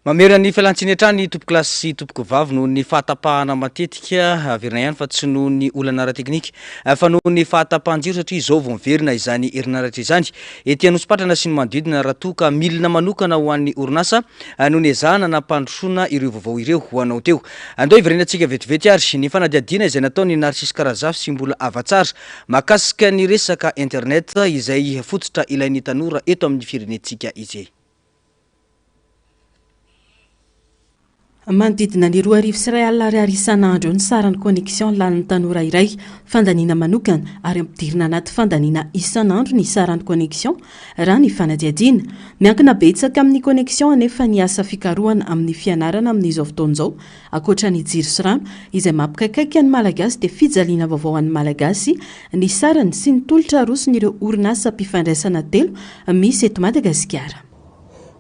Mamerina ny fialantsiny hatrany tompokolahy sy tompokovavy noho ny fahatapahana matetika, averina ihany fa tsy noho ny olana ara-teknika fa noho ny fahatapahan-jiro satria izao vao miverina izany herinaratra izany ety Anosipatrana sy ny manodidina raha toa ka milina manokana ho an'ny orinasa no nezahana nampandrosoana ireo vaovao ireo ho anao teo. Andao hiverenantsika vetivety ary ny fanadihadiana izay nataon'i Narcisse Karazafy sy Mbola Havatsara mahakasika ny resaka internet izay fototra ilain'ny tanora eto amin'ny firenentsika izay. Manodidina ny 2100 ariary isan'andro eo ny saran'ny connexion lanin'ny tanora iray. Fandaniana manokana ary ampidirina anaty fandaniana isan'andro ny saran'ny connexion raha ny fanadihadiana. Miankina betsaka amin'ny connexion anefa ny asa fikarohana amin'ny fianarana amin'izao fotoana izao. Ankoatra ny jiro sy rano izay mampikaikaika ny Malagasy dia fijaliana vaovao an'ny Malagasy ny sarany sy ny tolotra aroson'ireo orinasam-pifandraisana telo misy eto Madagasikara.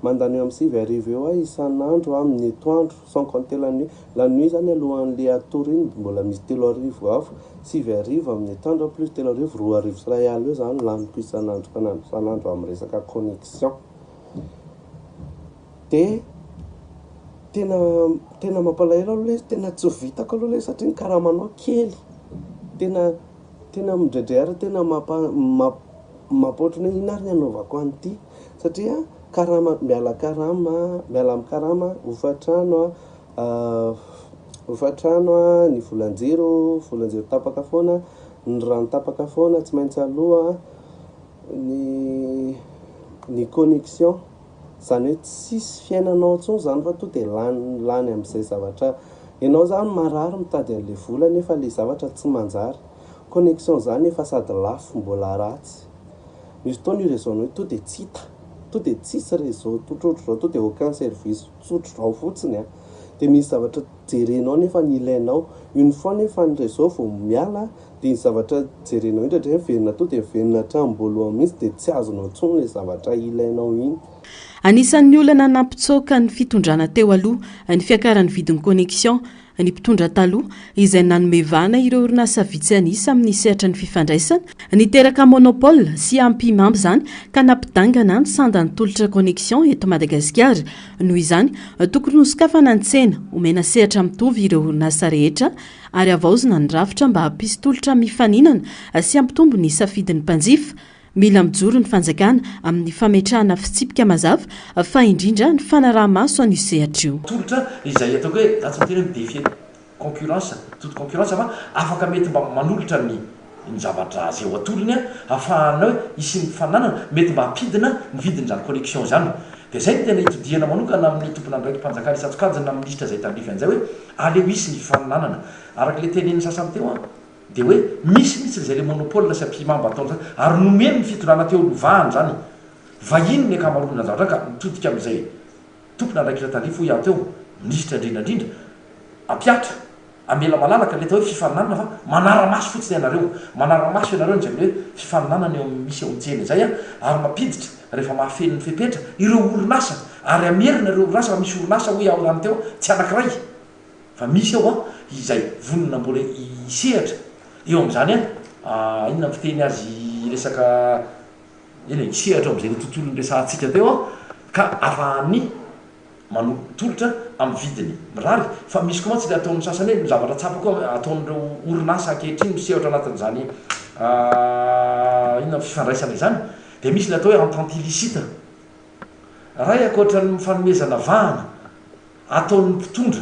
Mandany eo amin'ny 9000 eo aho isan'andro amin'ny atoandro, sans compter la nuit. La nuit zany alohan'le hatory iny mbola misy 3000 hafa, 9000 amin'ny atoandro plus 3000, 2100 eo zany laniko isan'andro isan'andro isan'andro amin'ny resaka connexion. De tena tena mampalahelo aloha le izy, tena tsy vitako aloha le izy satria ny karamanao kely, tena tena indraindray ary tena mampa- mamp- mampahoatra ny hoe inona ary ny hanaovako an'ity satria karama miala karama miala amin'ny karama, hofantrano an, hofantrano an, ny volan-jiro, volan-jiro tapaka foana, ny rano tapaka foana tsy maintsy aloa, ny ny connexion. Izany hoe tsisy fiainanao intsony izany fa tonga dia lany lany amin'izay zavatra, ianao izany marary mitady an'ilay vola nefa ilay zavatra tsy manjary. Connexion izany efa sady lafo mbola ratsy. Misy fotoana io réseau-nao io tonga dia tsy hita, tonga dia tsisy réseau ohatrohatr'izao, tonga dia aucun service tsotr'izao fotsiny an. Dia misy zavatra jerenao nefa ny ilainao, une fois nefa ny réseau vao miala dia ny zavatra jerenao indraindray miverina tonga dia miverina hatramin'ny voalohany mihitsy dia tsy azonao intsony ilay zavatra ilainao iny. Anisan'ny olana nampitsoaka ny fitondrana teo aloha ny fiakaran'ny vidin'ny connexion ny mpitondra taloha izay nanome vahana ireo orinasa vitsy an'isa amin'ny sehatra ny fifandraisana. Niteraka monopole sy ampihimamba izany ka nampidangana ny sandan'ny tolotra connexion eto Madagasikara. Noho izany, tokony hosokafana ny tsena, omena sehatra mitovy ireo orinasa rehetra ary havaozina ny rafitra mba hampisy tolotra mifaninana sy hampitombo ny safidin'ny mpanjifa. Mila mijoro ny fanjakana amin'ny fametrahana fitsipika mazava fa indrindra ny fanaraha-maso an'io sehatra io. Tolotra izay ataoko hoe za tsy miteny hoe mi-defier concurrence, toute concurrence fa afaka mety mba manolotra ny ny zavatra izay ho atolony ahafahana hoe hisy ny fananana mety mba hampidina ny vidin'izany connexion izany. Dia izay no tena itodihana manokana amin'ny tompon'andraiki-panjakana isan-tsokajiny na minisitra izay tandrify an'izay hoe aleo hisy ny fifaninanana. Araka ilay tenenin'ny sasany teo an, dia hoe misy mihitsy izay ilay monopole sy ampihimamba ataon'izany ary nomeny ny fitondrana teo aloha vahana izany. Vahiny ny ankamaroan'izany zavatra izany ka mitodika amin'izay tompon'andraikitra tandrify hoy aho teo, minisitra indrindra indrindra, hampihatra Amela malalaka ilay atao hoe fifaninanana fa manara-maso fotsiny ianareo. Manara-maso ianareo an'izay hoe fifaninanana eo amin'ny misy eo amin'ny tsena izay ary mampiditra rehefa mahafeno ny fepetra ireo orinasa ary hamerina ireo orinasa fa misy orinasa hoy aho ihany teo tsy anankiray fa misy eo izay vonona mbola hisehatra eo amin'izany inona ny fiteny azy resaka eny e hisehatra eo amin'izay ilay tontolo niresahantsika teo ka afahan'ny Manolotolotra amin'ny vidiny mirary fa misy koa mantsy ilay ataon'ny sasany hoe ny zavatra tsapako ataon'ireo orinasa ankehitriny misehatra anatin'izany inona fifandraisana izany dia misy ilay atao hoe entente illicite ray ankoatra ny fanomezana vahana ataon'ny mpitondra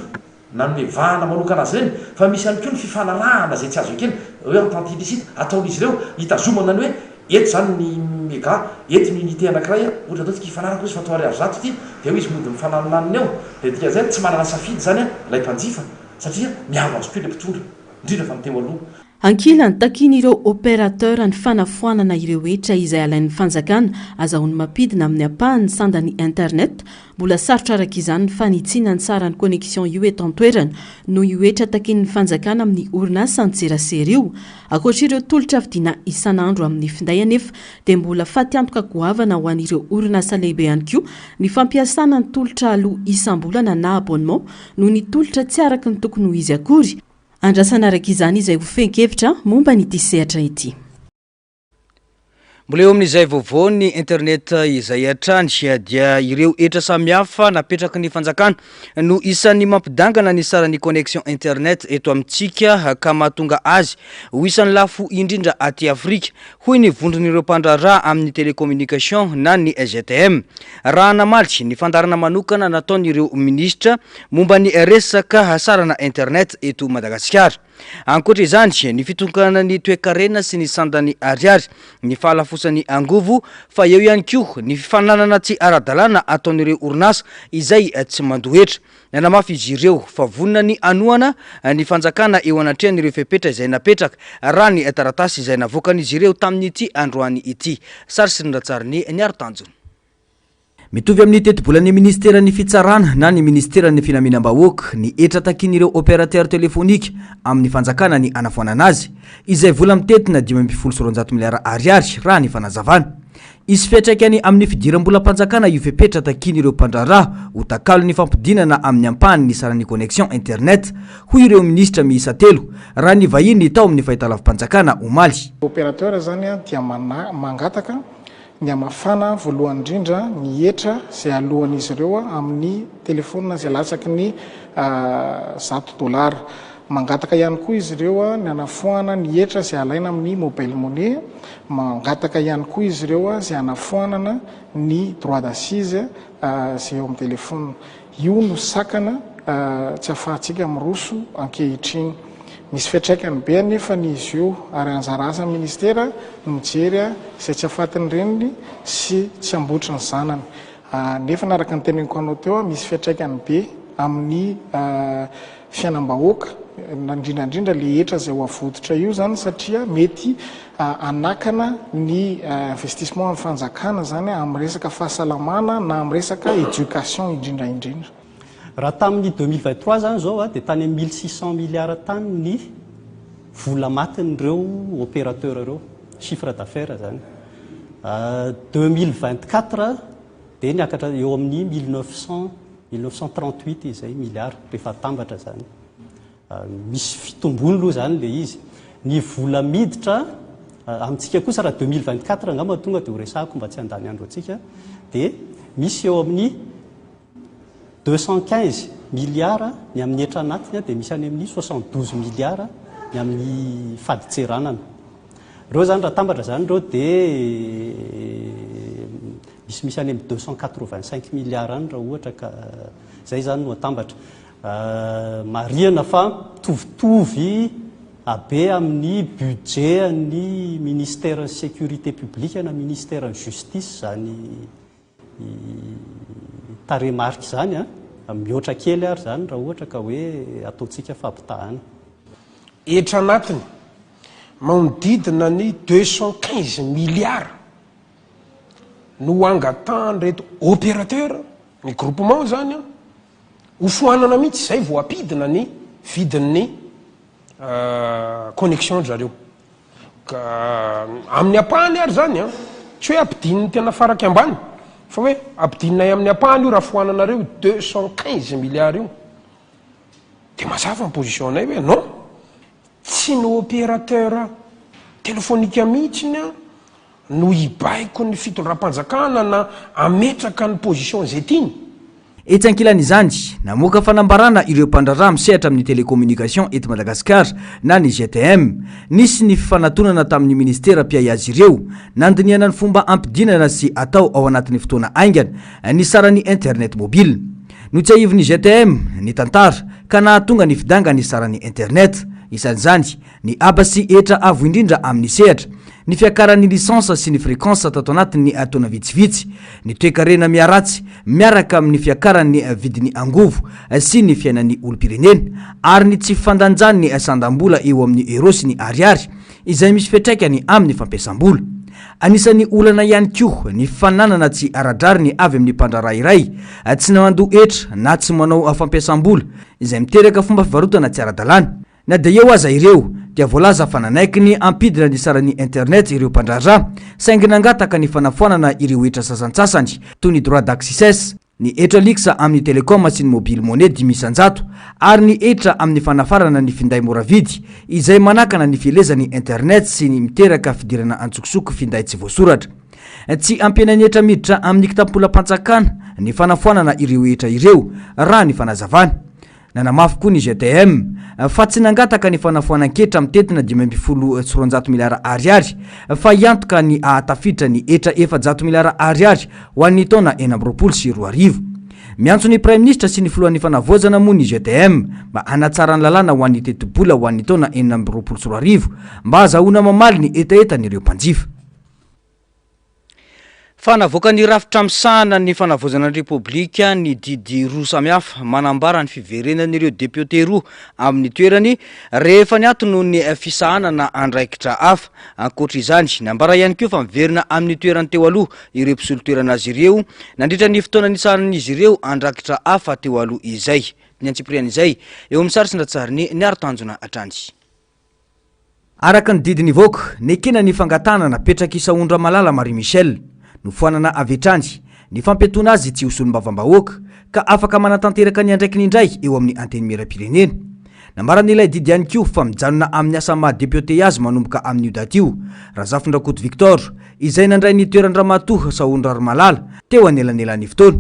Nanome vahana manokana azy ireny, fa misy ihany koa ny fifanarahana izay tsy azo ekena, hoe entente illicite, ataon'izy ireo hitazomana ny hoe eto izany ny mega, eto ny unité anankiray, ohatra ataontsika hifanaraka hozy fa atao ariary 100 ity, dia eo izy mody mifananonanona eo, dia dikan'izay tsy manana safidy izany ilay mpanjifa satria miaro azy koa ilay mpitondra, indrindra fa ny teo aloha. Ankilany, takian'ireo opérateur ny fanafoanana ireo hetra izay alain'ny fanjakana azahoany mampidina amin'ny ampahany ny sandan'ny internet. Mbola sarotra araka izany ny fanitsiana ny saran'ny connexion io eto an-toerana noho io hetra takian'ny fanjakana amin'ny orinasa an-tserasera io. Ankoatra ireo tolotra vidiana isan'andro amin'ny finday anefa dia mbola fatiantoka goavana ho an'ireo orinasa lehibe ihany koa ny fampiasana ny tolotra aloa isam-bolana na abonnement noho ny tolotra tsy araka ny tokony ho izy akory. Andrasana araka izany izay ho fehin-kevitra momba an'ity sehatra ity. Mbola eo amin'izay vaovaon'ny internet izay hatrany dia ireo hetra samihafa napetraky ny fanjakana no isan'ny mampidangana ny saran'ny connexion internet eto amintsika ka mahatonga azy ho isan'ny lafo indrindra aty Afrika, hoy ny vondron'ireo mpandraharaha amin'ny télécommunication na ny GTM raha namaly ny fandaharana manokana nataon'ireo minisitra momba ny resaka sarana internet eto Madagasikara. Ankoatra izany, ny fitokanan'ny toekarena sy ny sandan'ny ariary, ny fahalafosan'ny angovo, fa eo ihany koa ny fifaninanana tsy ara-dalàna ataon'ireo orinasa izay tsy mandoa hetra. Nanamafy izy ireo fa vonona ny hanohana ny fanjakana eo anatrehan'ireo fepetra izay napetraka, raha ny taratasy izay navoakan'izy ireo tamin'ity androany ity. Sary sy rindran-tsarin'i Niaro Tanjona. Mitovy amin'ny tetibolan'ny minisiteran'ny Fitsarana na ny minisiteran'ny Filaminam-bahoaka ny hetra takian'ireo opérateur téléphonique amin'ny fanjakana ny hanafoanana azy, izay vola mitentina 215 miliara ariary raha ny fanazavana. Hisy fiantraikany amin'ny fidiram-bolam-panjakana io fepetra takian'ireo mpandraharaha ho takalon'ny fampidinana amin'ny ampahany ny saran'ny connexion internet, hoy ireo minisitra miisa telo, raha nivahiny tao amin'ny fahitalavi-panjakana omaly. Opérateur izany dia mangataka Ny hamafana voalohany indrindra ny hetra izay aloan'izy ireo amin'ny telefaonina izay latsaky ny 100 dolara. Mangataka ihany koa izy ireo ny hanafoanana ny hetra izay alaina amin'ny mobile money. Mangataka ihany koa izy ireo izay hanafoanana ny droit d'assise izay eo amin'ny telefaonina. Io no sakana tsy ahafahantsika miroso ankehitriny. Misy fiantraikany be anefa ny izy io ary anjara asan'ny ministera no mijery izay tsy ahafatin'ny reniny sy tsy hambotry ny zanany. Nefa araka ny teneniko anao teo, misy fiantraikany be amin'ny fiainam-bahoaka, indrindra indrindra ilay hetra izay ho avototra io izany satria mety hanakana ny investissement amin'ny fanjakana izany amin'ny resaka fahasalamana na amin'ny resaka éducation indrindra indrindra. Raha tamin'ny 2023 izany izao dia tany amin'ny 1600 milliards tany ny vola matin'ireo opérateurs ireo, chiffre d'affaires izany. 2024 dia niakatra eo amin'ny 1900 1938 izay milliards rehefa atambatra izany. Misy fitombony aloha izany ilay izy. Ny vola miditra amintsika kosa raha 2024 angamba tonga dia ho resahako mba tsy handany andro antsika dia misy eo amin'ny 215 milliards ny amin'ny hetra anatiny dia misy any amin'ny 72 milliards ny amin'ny fadintseranana. Ireo izany raha atambatra izany ireo dia misimisy any amin'ny 285 milliards any raha ohatra ka izay izany no atambatra. Marihana fa mitovitovy habe amin'ny budget an'ny ministeran'ny sécurité publique na ministeran'ny justice izany tarehimarika izany an, mihoatra kely ary izany raha ohatra ka hoe ataontsika fampitahana. Hetra anatiny, manodidina ny 215 milliards no angatahan'ireto opérateur, ny groupement izany an, Ho foanana mihitsy izay vao ampidina ny vidin'ny connexion-dry zareo. Ka amin'ny ampahany ary izany an, tsy hoe ampidininy tena faraky ambany fa hoe ampidininay amin'ny ampahany io raha foananareo io 215 milliards io. Dia mazava ny position-nay hoe non, tsy ny opérateur telephonique mihitsy an no hibaiko ny fitondram-panjakana na hametraka ny position izay tiany. Etsy ankilan'izany, namoaka fanambarana ireo mpandraharaha misehatra amin'ny télécommunication eto Madagasikara na ny GTM. Nisy ny fifanatonana tamin'ny minisitera mpiahy azy ireo, nandinihana ny fomba hampidinana sy atao ao anatin'ny fotoana haingana ny saran'ny internet mobile. Notsiahivin'ny GTM ny tantara ka nahatonga ny fidangan'ny saran'ny internet. Isan'izany Ny haba sy hetra avo indrindra amin'ny sehatra, ny fiakaran'ny licence sy ny fréquence tato anatin'ny taona vitsivitsy, ny toekarena miharatsy miaraka amin'ny fiakaran'ny vidin'ny angovo sy ny fiainan'ny olom-pirenena, ary ny tsy fifandanjan'ny sandam-bola eo amin'ny euro sy ny ariary, izay misy fiantraikany amin'ny fampiasam-bola. Anisan'ny olana ihany koa ny fananana tsy ara-drariny avy amin'ny mpandraharaha iray tsy mandoa hetra na tsy manao fampiasam-bola, izay miteraka fomba fivarotana tsy ara-dalàna. Na dia eo aza ireo, dia voalaza fa nanaiky ny hampidina ny saran'ny internet ireo mpandraharaha, saingy nangataka ny fanafoanana ireo hetra sasantsasany, toy ny droit d'access. ny hetra lixe amin'ny telecom sy ny mobile money 5%, ary ny hetra amin'ny fanafarana ny finday mora vidy, izay manakana ny fielezan'ny internet sy ny miteraka fidirana antsokosoko finday tsy voasoratra. Tsy hampiana ny hetra miditra amin'ny kitapom-bolam-panjakana ny fanafoanana ireo hetra ireo, raha ny fanazavana. Nanamafy koa ny GTM fa tsy nangataka ny fanafoanan-ketra mitentina 215 miliara ariary fa hiantoka ny hahatafiditra ny hetra 400 miliara ariary ho an'ny taona 2026. Miantso ny Praiminisitra sy ny filohan'ny Fanavaozana moa ny GTM mba hanatsara ny lalàna ho an'ny tetibola ho an'ny taona 2026 mba hahazahoana mamaly ny hetahetan'ireo mpanjifa. Fa navoakan'ny rafitra misahana ny fanavaozana ny Repoblika ny didy roa samihafa manambara ny fiverenan'ireo depiote roa amin'ny toerany rehefa niato noho ny fisahanana andraikitra hafa. Ankoatra izany, nambara ihany koa fa miverina amin'ny toerany teo aloha ireo mpisolo toerana azy ireo nandritra ny fotoana nisahanan'izy ireo andrakitra hafa teo aloha izay. Ny antsipirian'izay, eo amin'ny sary sy ny ratsarin'i Niaro Tanjona hatrany. Araka ny didy nivoaka, nekena ny fangatahana napetrak'i Sahondramalala Marie Michelle. Nofoanana avy hatrany ny fampiatoana azy tsy ho solombavambahoaka, ka afaka manatanteraka ny andraikiny indray eo amin'ny Antenimierampirenena. Nambaran'ilay didy ihany koa fa mijanona amin'ny asa maha depiote azy manomboka amin'io daty io, Razafindrakoto Victor, izay nandray ny toeran-dRamatoa Sahondrarimalala teo anelanelan'ny fotoana.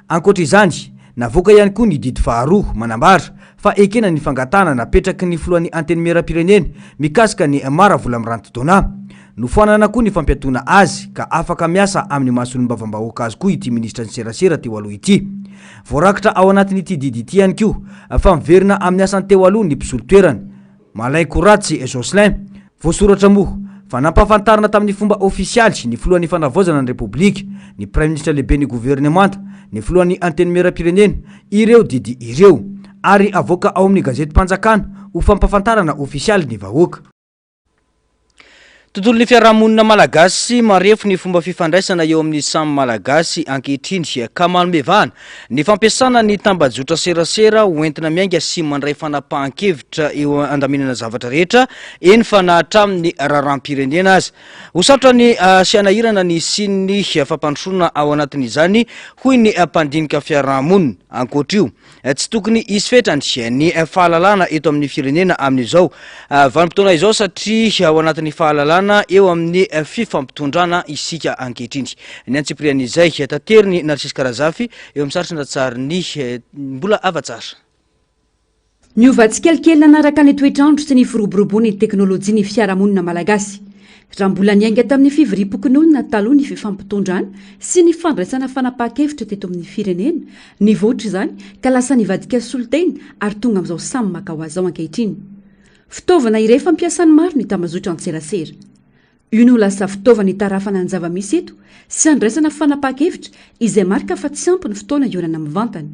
Ankoatra izany, navoaka ihany koa ny didy faharoa manambara fa ekena ny fangatahana napetraky ny filohan'ny Antenimierampirenena mikasika an'i Mara Volamiranty Donna. Nofoanana koa ny fampiatoana azy ka afaka miasa amin'ny maha solombavambahoaka azy koa ity minisitry ny serasera teo aloha ity. Voarakitra ao anatin'ity didy ity ihany koa fa miverina amin'ny asany teo aloha ny mpisolo toerana. Malainkoratsy Jocelyn. Voasoratra moa fa nampahafantarina tamin'ny fomba ofisialy ny filohan'ny Fanavaozana ny Repoblika, ny Praiminisitra lehiben'ny governemanta, ny filohan'ny Antenimierampirenena ireo didy ireo ary avoaka ao amin'ny gazetim-panjakana ho fampahafantarana ofisialy ny vahoaka. Tontolon'ny fiarahamonina malagasy marefo ny fomba fifandraisana eo amin'ny samy Malagasy ankehitriny ka manome vahana ny fampiasana ny tambajotra serasera ho entina miainga sy mandray fanapahan-kevitra eo andaminana zavatra rehetra, eny fa na hatramin'ny raharaham-pirenena aza. Ho sarotra ny sy hanahirana ny hisian'ny fampandrosoana ao anatin'izany, hoy ny mpandinika fiarahamonina. Ankoatra io, Tsy tokony hisy fetrany ny fahalalana eto amin'ny firenena amin'izao vanim-potoana izao satria ao anatin'ny fahalalana eo amin'ny fifampitondrana isika ankehitriny. Ny antsipirian'izay, taterin'i Narcisse Karazafy eo amin'ny sary sy ny ratsarin'i Mbola Havatsara. Niova tsikelikely nanaraka ny toetr'andro sy ny firoboroboan'ny teknolojia ny fiarahamonina malagasy. Raha mbola niainga tamin'ny fivoriam-pokonolona taloha ny fifampitondrana sy ny fandraisana fanapahan-kevitra teto amin'ny firenena, nivoatra izany ka lasa nivadika solontena ary tonga amin'izao samy maka ho azy izao ankehitriny. Fitaovana iray fampiasan'ny maro ny tambazotran-tserasera. Io no lasa fitaovana itarafana ny zava-misy eto sy andraisana fanapahan-kevitra izay marika fa tsy ampy ny fotoana hihaonana mivantana.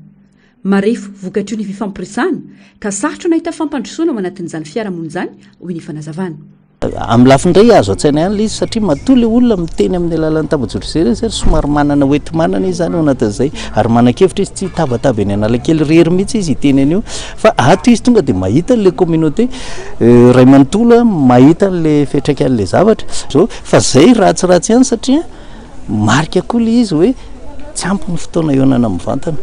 Marefo vokatr'io ny fifampiresahana ka sarotra ny hahita fampandrosoana ao anatin'izany fiarahamonina izany, hoy ny fanazavana. Amin'ny lafiny iray azo an-tsaina ihany ilay izy satria matoa ilay olona miteny amin'ny alalan'ny tambajotra serasera somary manana hoenti-manana izy izany ao anatin'izay ary manan-kevitra izy tsy hitabataba eny Analakely irery mihitsy izy hiteny an'io fa ato izy tonga dia mahita an'ilay communauté iray manontolo mahita an'ilay fiantraikan'ilay zavatra zao fa zay ratsiratsy ihany satria Marika koa ilay izy hoe tsy ampy ny fotoana hihaonana mivantana.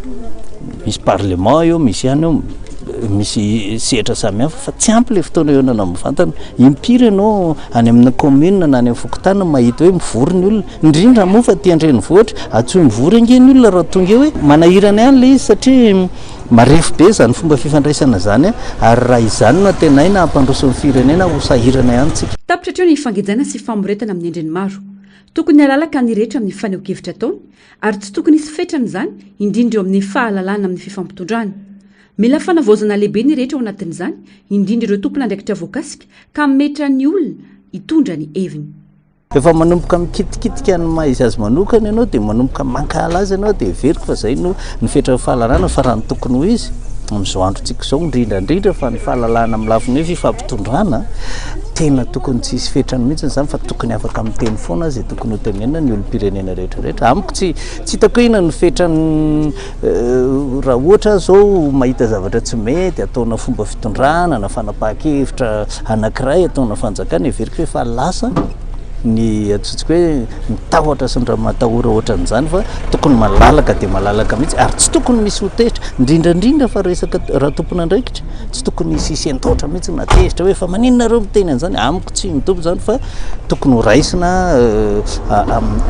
Misy parlement eo, misy ihany eo, misy sehatra samihafa fa tsy ampy ilay fotoana hihaonana mivantana. Impiry ianao any amin'ny commune na any amin'ny fokontany no mahita hoe mivory ny olona, indrindra moa fa aty an-drenivohitra, antsoy mivory ange ny olona raha tonga eo e. Manahirana ihany ilay izy satria marefo be izany fomba fifandraisana izany ary raha izany no antenaina hampandroso ny firenena ho sahirana ihany tsika. Tapitra hatreo ny fangejana sy famoretana amin'ny endriny maro. Tokony halalaka ny rehetra amin'ny fanehoan-kevitra ataony ary tsy tokony hisy fetrany izany, indrindra eo amin'ny fahalalahana amin'ny fifampitondrana. Mila fanavaozana lehibe ny rehetra ao anatin'izany, indrindra ireo tompon'andraikitra voakasika ka hametra ny olona hitondra ny heviny. Rehefa manomboka mikitikitika ny maha izy azy manokana ianao dia manomboka mankahala azy ianao dia heveriko fa izay no ny fetran'ny fahalalana fa raha ny tokony ho izy amin'izao androntsika izao indrindra indrindra fa ny fahalalana amin'ny lafiny hoe fifampitondrana Tena tokony tsy hisy fetrany mihitsy izany fa tokony afaka miteny foana izay tokony ho tenenina ny olom-pirenena rehetra rehetra. Amiko tsy tsy hitako hoe inona no fetrany raha ohatra aho izao mahita zavatra tsy mety ataona fomba fitondrana na fanapahan-kevitra anankiray ataona fanjakana heveriko hoe efa lasa. ny antsointsika hoe ny tahotra sy ny ramatahora ohatran'izany fa tokony malalaka dia malalaka mihitsy ary tsy tokony misy ho tezitra, indrindra indrindra fa resaka raha tompon'andraikitra tsy tokony hisy hisendoatra mihitsy na tezitra hoe fa maninona nareo miteny an'izany, amiko tsy mitovy izany fa tokony ho raisina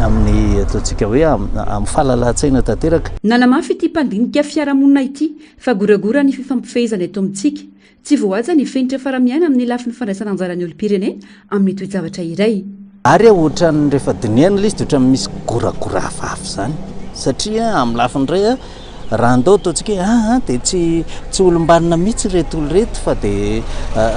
amin'ny ataontsika hoe amin'ny fahalalahan-tsaina tanteraka. Nanamafy ity mpandinika fiarahamonina ity fa goragora ny fifampifehezana eto amintsika. Tsy voahaja ny fenitra faramiaina amin'ny lafiny fandraisana anjaran'ny olom-pirenena amin'ny toe-javatra iray. Ary ohatran'ny rehefa dinihana ilay izy dia ohatran'ny misy goragora hafahafa izany satria amin'ny lafiny iray raha andao ataontsika hoe aa dia tsy tsy olom-banona mihitsy ireto olona ireto fa dia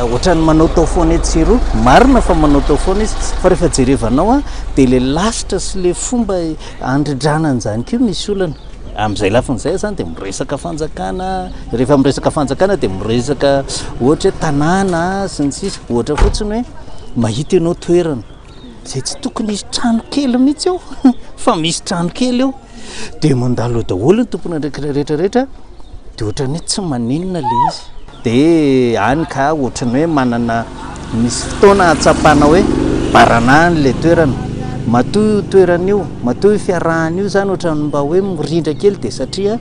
ohatran'ny manaotao foana etsy sy eroa. Marina fa manaotao foana izy fa rehefa jerevanao dia ilay lasitra sy ilay fomba andrindrana an'izany koa misy olana. Amin'izay lafiny izay izany dia miresaka fanjakana, rehefa miresaka fanjakana dia miresaka ohatra hoe tanàna sy ny sisa, ohatra fotsiny hoe mahita ianao toerana izay tsy tokony hisy trano kely mihitsy eo fa misy trano kely eo, dia mandalo eo daholo ny tompon'andraikitra rehetra rehetra dia ohatran'ny hoe tsy maninona ilay izy. Dia any ka ohatran'ny hoe manana, misy fotoana ahatsapana hoe baranahiny ilay toerana. Matoa io toerana io, matoa io fiarahana io izany ohatran'ny mba hoe mirindra kely dia satria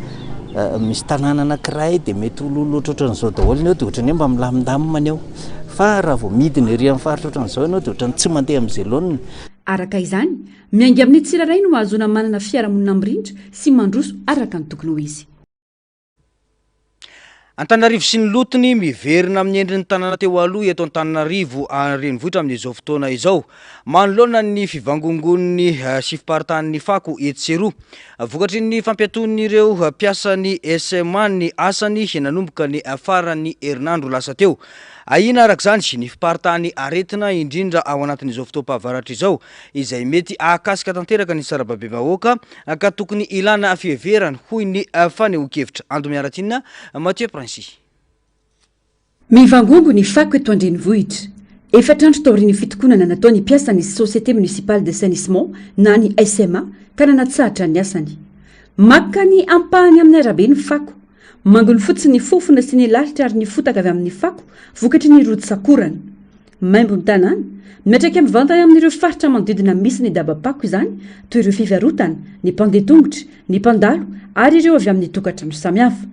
misy tanàna anankiray dia mety ho lolo ohatrohatran'izao daholo ny eo dia ohatran'ny hoe mba milamindamina ny eo. Fa raha vao midina ery amin'ny faritra ohatran'izao ianao dia ohatran'ny tsy mandeha amin'izay laoniny. Araka izany, miainga amin'ny tsirairay no ahazoana manana fiarahamonina mirindra sy mandroso araka ny tokony ho izy. Antananarivo sy ny lotony miverina amin'ny endriny tanàna teo aloha eto Antananarivo renivohitra amin'izao fotoana izao. Manoloana ny fivangongoan'ny sy fiparitahan'ny fako etsy sy eroa. Vokatry ny fampiatoan'ireo mpiasan'ny SMA ny asany nanomboka ny faran'ny herinandro lasa teo. Ahiana araka izany ny fiparitahan'ny aretina indrindra ao anatin'izao fotoam-pahavaratra izao izay mety hahakasika tanteraka ny sarababem-bahoaka ka tokony ilana fiheverana, hoy ny fanehoan-kevitra. Ando Miaratiana, Mathieu Princy. Mivangongo ny fako eto an-drenivohitra. Efatra andro taorian'ny fitokonana nataon'ny mpiasan'ny Société Municipale d'Assainissement na ny SMA ka nanatsahatra ny asany. Maka ny ampahany amin'ny arabe ny fako. Manginy fotsiny ny fofona sy ny lalitra ary ny fotaka avy amin'ny fako vokatry ny rotsak'orana. Maimbo ny tanàna. Miantraika mivantana amin'ireo faritra manodidina misy ny dabam-pako izany, toy ireo fivarotana, ny mpandeha tongotra, ny mpandalo ary ireo avy amin'ny tokantrano samihafa.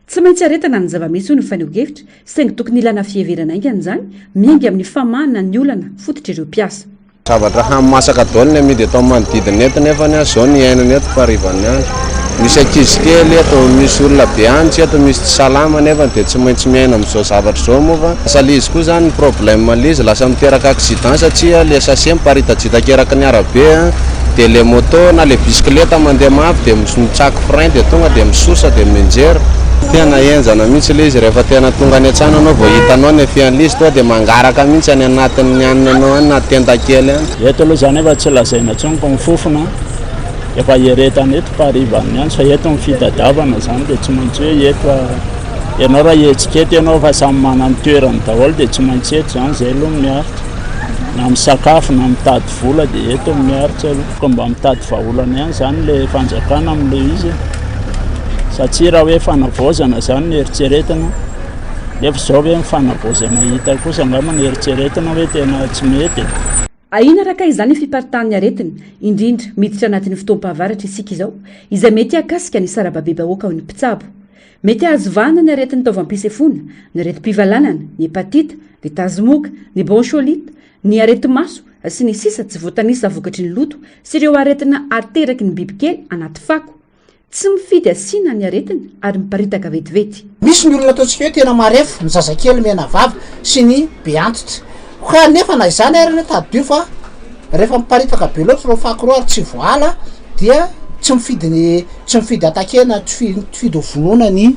Tsy maintsy aretana ny zava-misy hoy ny fanehoan-kevitra, saingy tokony ilana fiheverana haingana izany, miainga amin'ny famahana ny olana fototr'ireo mpiasa. Zavatra hany masaka daholo ny amidy eto amin'ny manodidina eto nefany a zao ny iainana eto fa harivan'ny andro. Misy ankizy kely eto, misy olona be antsy eto, misy tsy salama nefany dia tsy maintsy miaina amin'izao zavatra izao moa fa lasa le izy koa zany ny problème le izy lasa miteraka accident satria le sachet miparitajitaka eraky ny arabe a dia le moto na le bisikileta mandeha mafy dia mitsako frein dia tonga dia misosa dia mianjera. Tena henjana mihitsy ilay izy rehefa tena tonga any an-trano ianao vao hitanao ny effet-n'ilay izy tonga dia mangaraka mihitsy any anatin'ny hanina anao any na tenda kely any. Eto aloha izany efa tsy lazaina intsony fa mifofona efa ieretana eto fa harivan'ny andro fa eto ny fitadiavana izany dia tsy maintsy hoe eto ianao raha hihetsika eto ianao fa samy manana ny toerany daholo dia tsy maintsy eto izany izay aloha no miaritra na misakafo na mitady vola dia eto no miaritra aloha. Ka mba mitady vahaolana ihany izany ilay fanjakana amin'ilay izy e. Satria raha hoe fanavaozana izany no eritreretina, nefa izao ve ny fanavaozana hita kosa angamba no eritreretina hoe tena tsy mety e. Ahiana araka izany ny fiparitahan'ny aretina, indrindra miditra anatin'ny fotoam-pahavaratra isika izao, izay mety hahakasika ny sarababebahoaka hoy ny mpitsabo. Mety hahazo vahana ny aretin'ny taovam-pisefoana, ny aretim-pivalanana, ny hepatita, ny tazomoka, ny bronchiolite, ny areti-maso, sy ny sisa tsy voatanisa vokatry ny loto sy ireo aretina ateraky ny bibikely anaty fako. Tsy mifidy asiana ny aretina ary miparitaka vetivety. Misy ny olona ataontsika hoe tena marefo, ny zazakely menavava sy ny be antitra. Ka nefa na izany ary anie tadidio fa rehefa miparitaka be loatra ireo fako ireo ary tsy voaala dia tsy mifidy ny tsy mifidy attaquer-na, tsy mifidy ho vonoina ny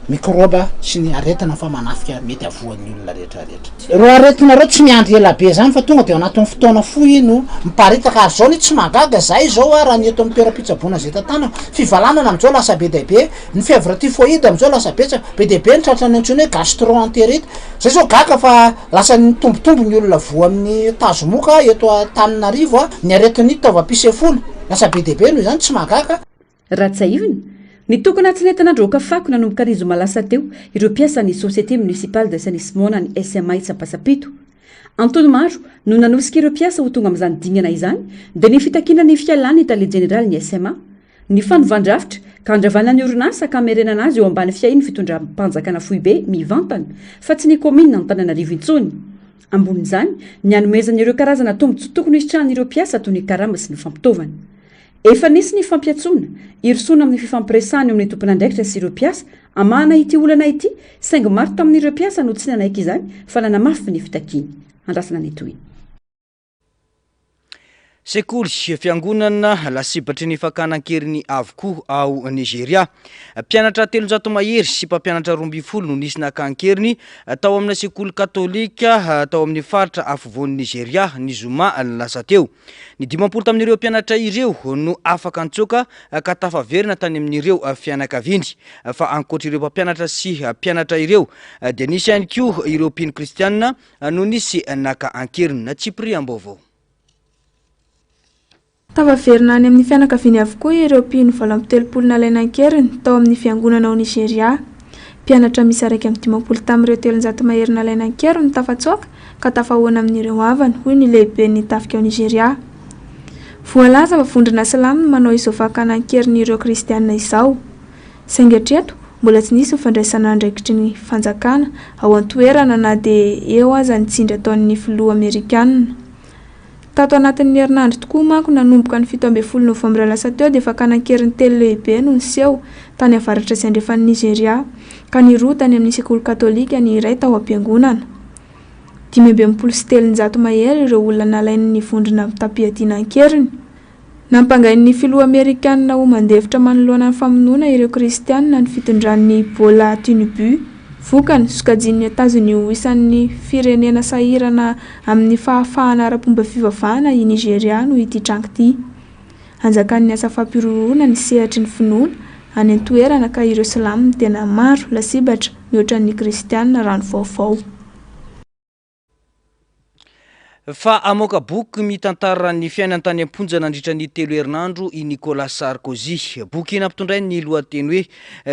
mikrôba sy ny aretina fa manafika mety havoan'ny olona rehetra rehetra. Ireo aretina ireo tsy miandry ela be zany fa tonga de ao anatin'ny fotoana fohy no miparitaka ary zao anie tsy mahagaga zahay zao a raha ny eto amin'ny toeram-pitsaboana zay tantanako, fivalanana am'zao lasa be dia be, ny fièvre typhoïde am'zao lasa betsaka, be dia be ny tratran'ny antsoina hoe gastro-entérite, zay zao gaga fa lasa nitombotombo ny olona voa amin'ny tazomoka eto Antananarivo a, ny aretin'ny taovam-pisefoana lasa be dia be noho izany tsy mahagaga. Raha tsiahivina, nitokona tsy nety nandroaka fako nanomboka ny zoma lasa teo ireo mpiasan'ny Société Municipale d'Assainissement na ny SMA etsy Ampasampito. Antony maro no nanosika ireo mpiasa ho tonga amin'izany dingana izany dia ny fitakiana ny fialan'ny tale jeneralin'ny SMA, ny fanovan-drafitra ka handravana ny orinasa ka hamerenana azy eo ambany fiahian'ny fitondram-panjakana foibe mivantana fa tsy ny kaominina Antananarivo intsony. Ambonin'izany, ny hanomezana ireo karazana tombontsoa tokony hisitrahan'ireo mpiasa toy ny karama sy ny fampitaovana. Efa nisy ny fampiantsoana, hirosoana amin'ny fifampiresahana eo amin'ny tompon'andraikitra sy ireo mpiasa, hamahana ity olana ity, saingy maro tamin'ireo mpiasa no tsy nanaiky izany fa nanamafy ny fitakiany. Andrasana ny tohiny. Sekoly, fiangonana lasibatry ny fakana an-keriny avokoa ao Nigeria. Mpianatra 300 mahery sy mpampianatra 12 no nisy naka an-keriny tao amina sekoly katolika tao amin'ny faritra afovoan'i Nigeria ny zoma lasa teo. Ny 50 tamin'ireo mpianatra ireo no afaka nitsoaka ka tafaverina tany amin'ireo fianakaviany. Fa ankoatr'ireo mpampianatra sy mpianatra ireo dia nisy ihany koa ireo mpino kristianina no nisy naka an-keriny. Natsipiriam-baovao. Tafaverina any amin'ny fianakaviany avokoa ireo mpino 38 nalaina an-keriny tao amin'ny fiangonana ao Nigeria. Mpianatra miisa 51 tamin'ireo 300 mahery nalaina an-keriny no tafatsoaka ka tafahoana amin'ireo havany, hoy ny lehiben'ny tafika ao Nigeria. Voalaza fa vondrona silamo no manao izao fakana an-keriny ireo kristiana izao. Saingy hatreto, mbola tsy nisy ny fandraisana andraikitry ny fanjakana ao an-toerana na dia eo aza ny tsindry ataon'ny filoha amerikana. Tato anatin'ny herinandro tokoa manko nanomboka ny 17 novambra lasa teo dia fakana an-keriny telo lehibe no niseho tany avaratra sy andrefan'i Nigeria, ka ny roa tany amin'ny sekoly katolika, ny iray tao am-piangonana. 365 mahery ireo olona nalain'ny vondrona mitam-piadiana an-keriny. Nampangain'ny filoha amerikanina ho mandefitra manoloana ny famonoana ireo kristianina ny fitondran'i Bola Tinubu. Vokany, sokajian'i Etazonia ho isan'ny firenena sahirana amin'ny fahafahana ara-pomba fivavahana i Nigeria noho ity tranga ity. Anjakan'ny asa fampihorohoroana ny sehatry ny finoana any an-toerana ka ireo silamo no tena maro lasibatra mihoatra ny kristianina raha ny vaovao. Fa hamoaka boky mitantara ny fiainany tany am-ponja nandritra ny telo herinandro i Nicolas Sarkozy. Boky nampitondrainy ny lohateny hoe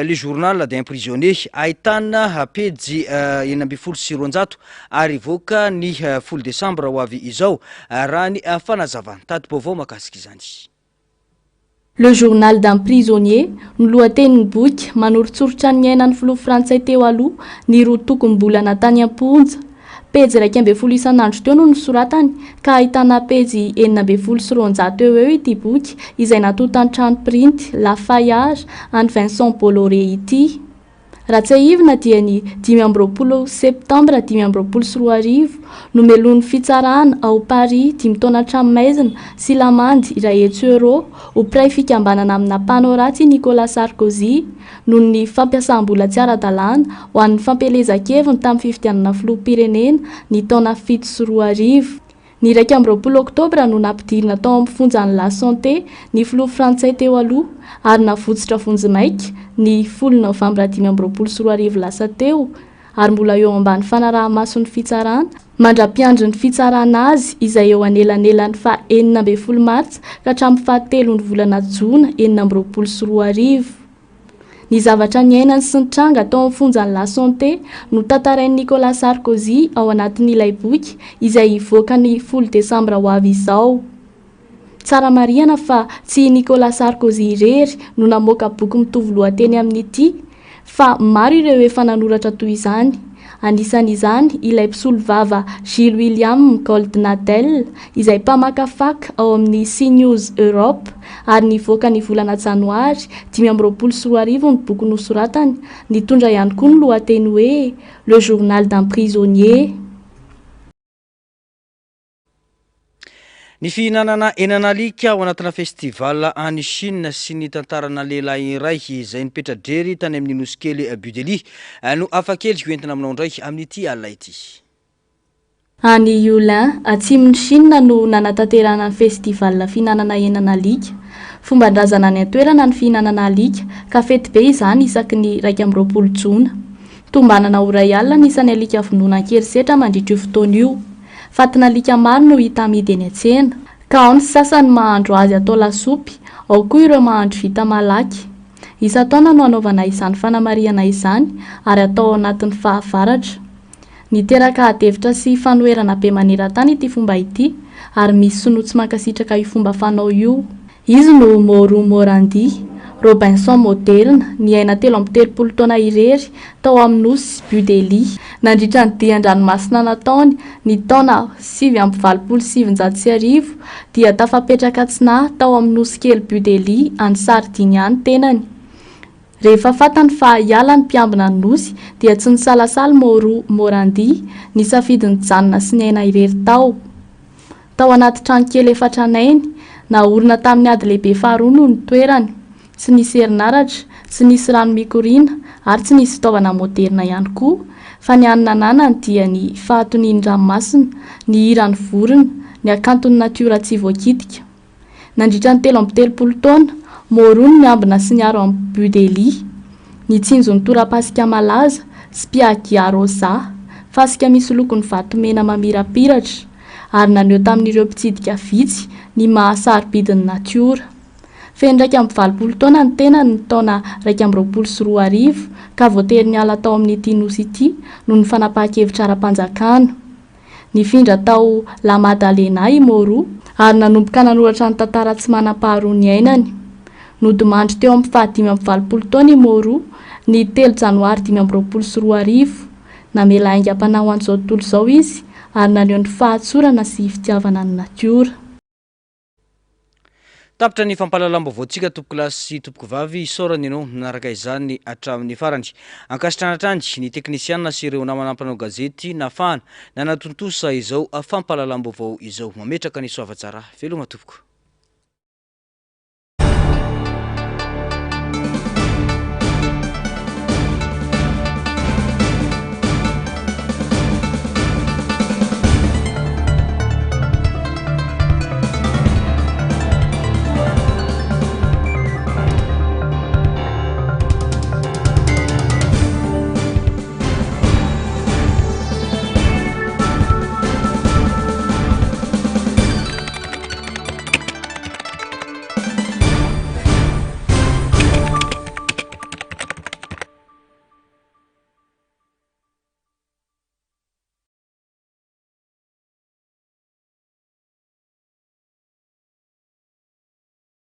Le journal d'un prisonnier, ahitana pejy 216 ary hivoaka ny folo desambra ho avy izao, raha ny fanazavany. Tati-baovao mahakasika izany. Le journal d'un prisonnier no lohatenin'ny boky manoritsoritra ny niainan'ny filoha frantsay teo aloha ny roa tokom-bolana tany am-ponja. Pejy 11 isan'andro teo no nosoratany ka ahitana pejy 216 eo ho eo ity boky izay natontan'ny trano printy La Fayard an'i Vincent Bolloré ity. Raha tsiahivina dia ny 25 septambra 2025 no melohin'ny fitsarana ao Paris dimy taona an-tranomaizina sy lamandy iray hetsy euros ho mpiray fikambanana amina mpanao ratsy i Nicolas Sarkozy noho ny fampiasam-bola tsy ara-dalàna ho an'ny fampielezan-keviny tamin'ny fifidianana filoham-pirenena ny taona 2007. Ny 21 oktobra no nampidirina tao amin'ny fonjan'i La Santé ny filoha frantsay teo aloha ary navotsotra vonjimaika ny folo novambra 2025 lasa teo ary mbola eo ambany fanaraha-mason'ny fitsarana mandra-piandry ny fitsarana azy izay eo anelanelan'ny faha 16 martsa ka hatramin'ny faha telon'ny volana jona 2026. Ny zavatra niainany sy nitranga tao amin'ny fonjan'i La Santé no tantarain'i Nicolas Sarkozy ao anatin'ilay boky izay hivoaka ny folo desambra ho avy izao. Tsara marihana fa tsy i Nicolas Sarkozy irery no namoaka boky mitovy lohateny amin'ity fa maro ireo efa nanoratra toy izany. Anisan'izany ilay mpisolovava Gilles William Goldnadel izay mpamakafaka ao amin'ny CNews Europe ary nivoaka ny volana janoary 2025 ny boky nosoratany, nitondra ihany koa ny lohateny hoe Le journal d'un prisonnier. Ny fihinanana henan'alika ao anatina festival any Chine sy ny tantarana lehilahy iray izay nipetra-drery tany amin'ny nosy kely Budeli no hafakely ho entina aminao indray amin'ity alina ity. Any Yulin, atsimon'i Chine no nanatanterahana ny festival fihinanana henan'alika. Fomban-drazana any an-toerana ny fihinanana alika ka fety be izany isaky ny 21 jona. Tombanana ho iray alina ny isan'ny alika vonoina an-kerisetra mandritra io fotoana io. Fatin'alika maro no hita amidy eny an-tsena. Ka ao ny sasany mahandro azy atao lasopy, ao koa ireo mahandro vita malaky. Isan-taona no anaovana izany fanamarihana izany ary atao ao anatin'ny fahavaratra. Niteraka adihevitra sy fanoherana be maneran-tany ity fomba ity, ary misy sinoa tsy mankasitraka io fomba fanao io. Izy no Mauro Morandi, Robinson moderina, niaina 33 taona irery tao amin'ny nosy Budelli. Nandritra ny dia an-dranomasina nataony ny taona 1989 dia tafapetraka tsy nahy tao amin'ny nosy kely Budelli any Sardinia ny tenany. Rehefa fantany fa hiala ny mpiambina ny nosy dia tsy nisalasala Mauro Morandi nisafidy nijanona sy niaina irery tao. Tao anaty trano kely efa tranainy, naorina tamin'ny ady lehibe faharoa no nitoerany. Tsy nisy herinaratra, tsy nisy rano mikoriana ary tsy nisy fitaovana moderina ihany koa, fa ny hany nananany dia ny fahatonian'ny ranomasina, ny hiran'ny vorona, ny hakanton'ny natiora tsy voakitika. Nandritra ny 33 taona, Moreau no niambina sy niaro an'i Budelli. Nitsinjo ny torapasika malaza, Spiaggia Rosa, fasika misy lokony vato mena mamirapiratra, ary naneho tamin'ireo mpitsidika vitsy ny maha sarobidy ny natiora. Feno 81 taona ny tenany ny taona 2021 ka voatery niala tao amin'ity nosy ity noho ny fanapahan-kevitra ara-panjakana. Nifindra tao La Maddalena i Moreau ary nanomboka nanoratra ny tantara tsy manam-paharoa niainany. Nodimandry teo amin'ny faha-85 taona i Moreau ny telo janoary 2025. Namela aingam-panahy ho an'izao tontolo izao izy ary naneho ny fahatsorana sy fitiavana ny natiora. Tapitra ny fampahalalam-baovaontsika tompokolahy sy tompokovavy, isaorana ianao nanaraka izany hatramin'ny farany. Ankasitrahana hatrany ny teknisiana sy ireo namana mpanao gazety nahafahana nanatontosa izao fampahalalam-baovao izao. Mametraka ny soavatsara. Veloma tompoko.